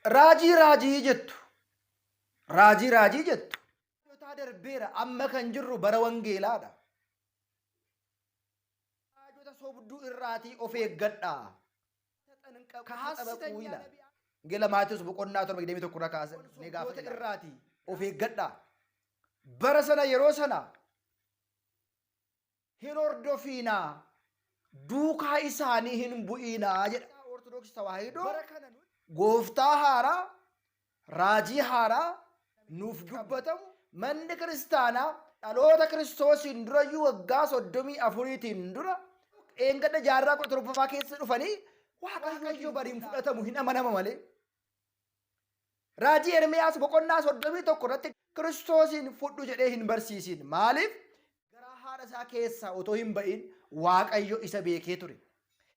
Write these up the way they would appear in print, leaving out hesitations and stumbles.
Raajii raajii jettu. Raajii raajii jettu. Raajotaa darbeera amma kan jirru bara wangeelaadha. Raajota sobduu irraatii of eeggadhaa. Kahassitanii ilaala. Wangeela Maatewos boqonnaa 7 21 irraa kaasee gaafa irraatii of eeggadhaa. Bara sana yeroo sana hin hordofiinaa, duukaa isaanii hin bu'iinaa jedha. Ortodoksii Tawaahidoo gooftaa haaraa, raajii haaraa nuuf dubbatamu manni kiristaanaa dhaloota Kiristoosiin durayyuu waggaa 34tiin dura dheengadda jaarraa 17ffaa keessa dhufanii Waaqayyo bariin fudhatamu hin amanama malee. Raajii Ermiyaas boqonnaa 31 irratti Kiristoosiin fudhu jedhee hin barsiisin. Maaliif? Garaa haadha isaa keessaa otoo hin ba'in Waaqayyo isa beekee ture.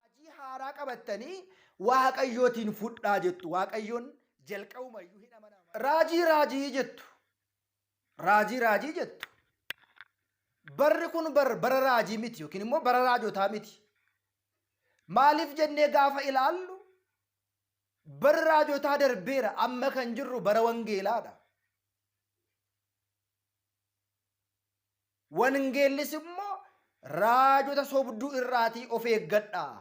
Raajii haaraa qabattanii Waaqayyootiin fudhaa jettu. Waaqayyoon jalqabumayyuu hin amanama. Raajii raajii jettu. Raajii raajii jettu. Barri kun bara raajii miti yookiin immoo bara raajotaa miti. Maaliif jennee gaafa ilaallu Barri raajotaa darbeera, amma kan jirru bara wangeelaadha. Wangeellis immoo raajota sobduu irraatii of eeggadhaa.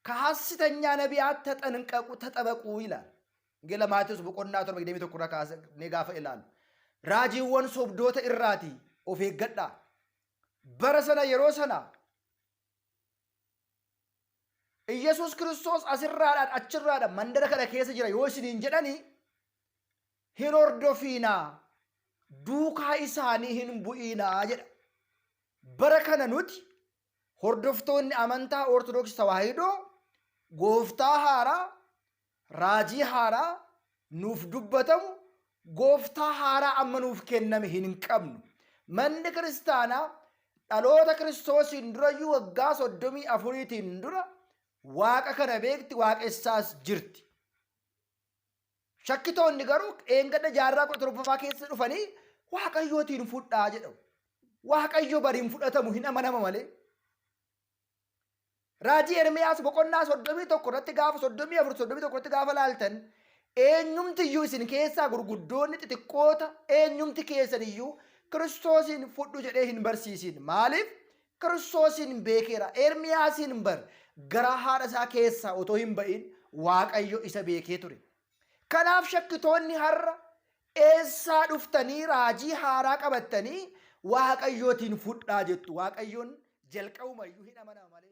Kahassitanyaa nabiyaat taxanqaqu taxabaquu ilaal. Wangeela Maatewos boqonnaa 7 21 irraa kaasnee gaafa ilaalu. Raajiiwwan sobdoota irraatii of eeggadhaa. Bara sana yeroo sana Iyyasuus Kiristoos asirraadhaan achirraadhaan mandara kana keessa jira yoo isiniin jedhani hin hordofiinaa duukaa isaanii hin bu'iinaa jedha. Bara kana nuti hordoftoonni amantaa Ortodoksii Tawaahidoo gooftaa haaraa raajii haaraa nuuf dubbatamu gooftaa haaraa amma nuuf kenname hin qabnu. Manni kiristaanaa dhaloota Kiristoosiin durayyuu waggaa 34tiin dura waaqa kana beekti waaqessaas jirti. Shakkitoonni garuu dheengadda jaarraa 17ffaa keessa dhufanii waaqayyootiin fudhaa jedhamu. Waaqayyo bariin fudhatamu hin amanama malee. Raajii Ermiyaas boqonnaa 31 irratti gaafa 34 31 irratti gaafa laaltan eenyumti iyyuu isin keessaa gurguddoonni xixiqqoota eenyumti keessan iyyuu Kiristoosiin fudhu jedhee hin barsiisin. Maaliif? Kiristoosiin beekeera. Ermiyaasiin bar garaa haadha isaa keessaa otoo hin ba'in Waaqayyo isa beekee ture. Kanaaf shakkitoonni har'a eessaa dhuftanii raajii haaraa qabattanii Waaqayyootiin fudhaa jettu. Waaqayyoon jalqabumayyuu hin amanama malee.